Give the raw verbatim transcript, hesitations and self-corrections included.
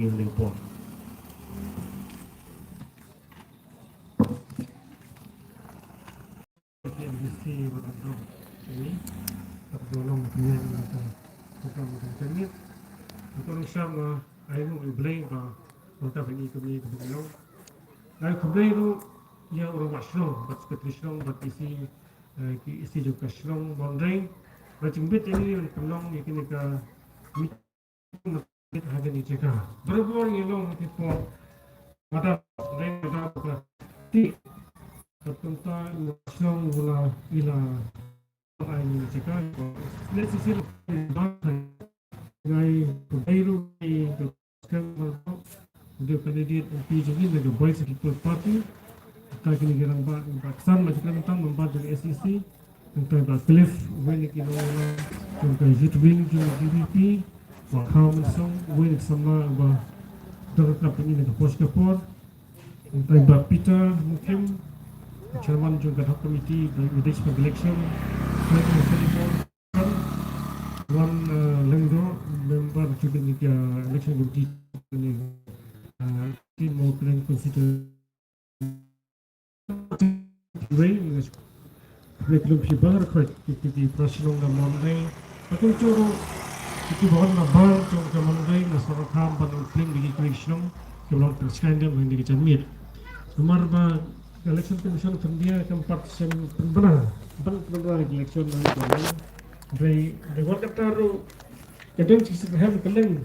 Ïa lei por. K M D C ba dang dang ini tak dolong punya ini ka program ka kami. Ko nong sham ai mu i Blei ba ko ta bini kami ka bini long. Ai khublei ruh ïa u rangbah shnong bad secretary shnong bad isi ki isi jong ka shnong Mawryngkneng ba jingbit ïa ngi ban pynlong ïa kine ka meeting ha kane ka jaka. Barabor ngi long ha ki por madan, madan ka ti ka pynta shnong wala ila ai ngi ka jaka. Let's see. Ngai pudai ru ni ka skang mal ko. Dia candidate M P jingin na ka Voice of People Party. Ka kini ki rangbah, rangbah san ma jingin tang member jong S E C. Nangta ba Cliff, wei na ki nongwei jong ka Youth Wing jong D P P. Ba Khaw Mynsong, wei na ki samla ba dang ka pynïaid na ka por sha ka por. Nangta ba Peter Mukim, chairman jong ka ad hoc committee ba ïadei bad election. Nangta ba Senator Wan, uh, Lyngdoh, member jong ka election committee ni, uh, Team Mawryngkneng constituency. Wei, wei klum phi bar khoi ki ki ki prashnong na Mawryngkneng. Patun choro ki ki bahon na bar jong ka Mawryngkneng na Sohra Kham ban u pling ki ki shnong ki long pynskandem hindi ki janmiet. Namar ba election commission of India kam pat sem pynbna ban pynbna election na ka dei dei wat kata ru ka dei chi sik hem ka leng.